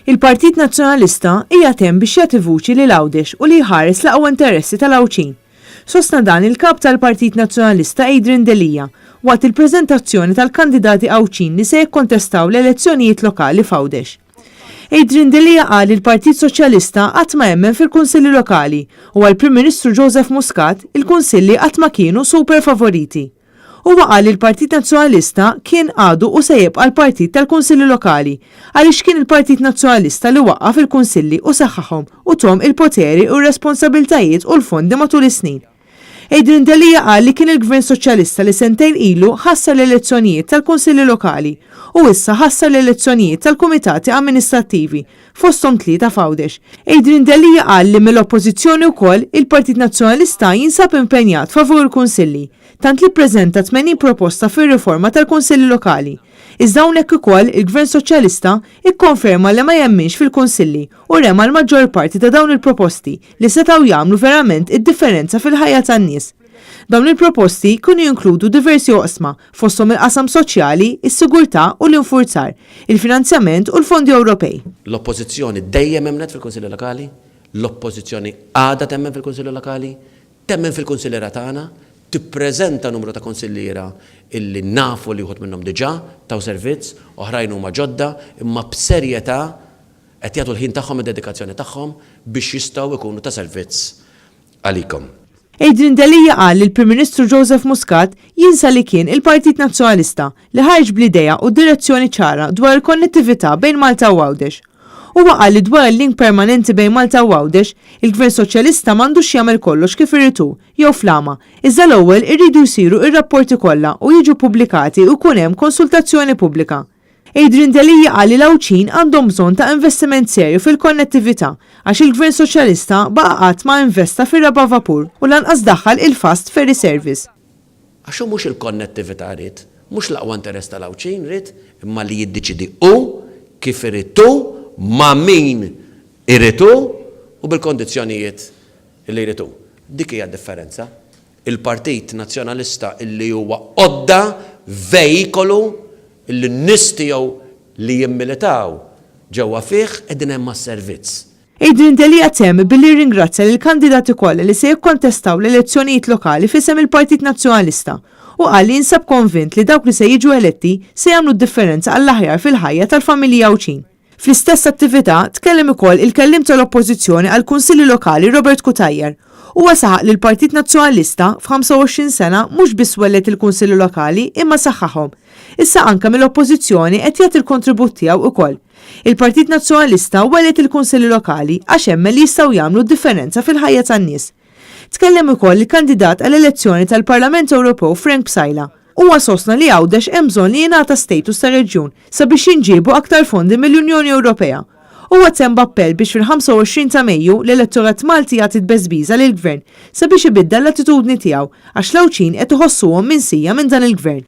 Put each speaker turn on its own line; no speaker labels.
Il-Partit Nazzjonalista qiegħed hemm biex jagħti vuċi lil Għawdex u li jħares l-aqwa interessi tal-Għawdxin. Sostna dan il-Kap tal-Partit Nazzjonalista Adrian Delia waqt il-preżentazzjoni tal-kandidati Għawdxin li se jikkontestaw l-elezzjonijiet lokali f'Għawdex. Adrian Delia qal li l-Partit Soċjalista qatt ma emmen fil-Kunsilli Lokali u għall-Prim Ministru Joseph Muscat il-Kunsilli qatt ma kienu super favoriti. Huwa qal li l-Partit Nazzjonalista kien, għadu u se jibqa' l-partit tal-Kunsilli Lokali għaliex kien il-Partit Nazzjonalista li waqqaf il-Kunsilli u saħħaħhom u thom il poteri u r-responsabiltajiet u l-fondi matul is-snin. Adrian Delia qal li kien il-Gvern Soċjalista li sentejn ilu ħassar l-elezzjonijiet tal-Kunsilli Lokali u issa ħassar l-elezzjonijiet tal-Kumitati Amministrattivi, fosthom tlieta f'Għawdex. Adrian Delia qal li mill-Oppożizzjoni wkoll, il-Partit Nazzjonalista jinsab impenjat favur il-Kunsilli. Tant li ppreżenta 80 proposta fir-riforma tal-Kunsilli Lokali. Iżda hawnhekk ukoll, il-Gvern Soċjalista ikkonferma li ma jemminx fil-Kunsilli u rema l-maġġor parti ta' dawn il-proposti li setgħu jagħmlu verament id-differenza fil-ħajja tan-nies. Dawn il-proposti kienu jinkludu diversi oqsma, fosthom il-qasam soċjali, is-sigurtà u l-infurzar, il-finanzjament u l-fondi Ewropej.
L-Oppożizzjoni dejjem emmnet fil-Kunsilli Lokali, l-Oppożizzjoni għadha temmen fil-Kunsilli Lokali, Temmen fil-kunsilliera tagħna, tippreżenta numru ta' kunsilliera illi nafu li wħud minnhom diġà taw servizz, oħrajn huma ġodda, imma b'serjetà qed jagħtu l-ħin tagħhom, id-dedikazzjoni tagħhom biex jistgħu jkunu ta' servizz għalikom.
Adrian Delia qal li l-Prim Ministru Joseph Muscat jinsa li kien il-Partit Nazzjonalista li ħareġ bl-idea u direzzjoni ċara dwar il-konnettività bejn Malta u Għawdex. Huwa qal li dwar il-link permanenti bejn Malta u Għawdex, il-Gvern Soċjalista m'għandux jagħmel kollox kif irid hu, jew fl-għama, iżda l-ewwel irridu jsiru r-rapporti kollha u jiġu ppubblikati u jkun hemm konsultazzjoni pubblika. Adrian Delia qal li l-Għawdxin għandhom bżonn ta' investiment serju fil-konnettività għax il-Gvern Soċjalista baqa' qatt ma investa fir-raba' vapur u lanqas daħħal il-fast ferry service.
Għax hu mhux il-konnettività ried, mhux l-aqwa interess tal-Għawdxin ried, imma li jiddeċiedi hu, kif irid hu, ma' min irid hu u bil-kondizzjonijiet li jrid hu. Dik hija d-differenza. Il-Partit Nazzjonalista illi huwa għodda, veikolu, illi n-nies tiegħu li jimmilitaw ġewwa fih qegħdin hemm għas-servizz.
Adrian Delia temm billi rringrazzja lill-kandidati kollha li se jikkontestaw l-elezzjonijiet lokali f'isem il-Partit Nazzjonalista u qal li jinsab konvint li dawk li se jiġu eletti se jagħmlu d-differenza għall-aħjar fil-ħajja tal-familji Għawdxin. Fl-istess attività tkellem ukoll il-Kelliem tal-Oppożizzjoni għall-Kunsilli Lokali Robert Cutajar. Huwa saħaq li l-Partit Nazzjonalista f'25 sena mhux biss welled il-Kunsilli Lokali imma saħħaħhom. Issa anke mill-Oppożizzjoni qed jagħti l-kontribut tiegħu ukoll. Il-Partit Nazzjonalista welled il-Kunsilli Lokali għax emmen li jistgħu jagħmlu d-differenza fil-ħajja tan-nies. Tkellem ukoll il-kandidat għall-elezzjoni tal-Parlament Ewropew Frank Psaila. Huwa sostna li Għawdex hemm bżonn li jingħata status ta' reġjun sabiex jinġiebu aktar fondi mill-Unjoni Ewropea. Huwa temm b'appell biex fil-25 ta' Mejju l-elettorat Malti jagħti tbeżbiża lill-Gvern sabiex ibiddel l-attitudni tiegħu għax l-Għawdxin qed iħossuhom minsija minn dan il-Gvern.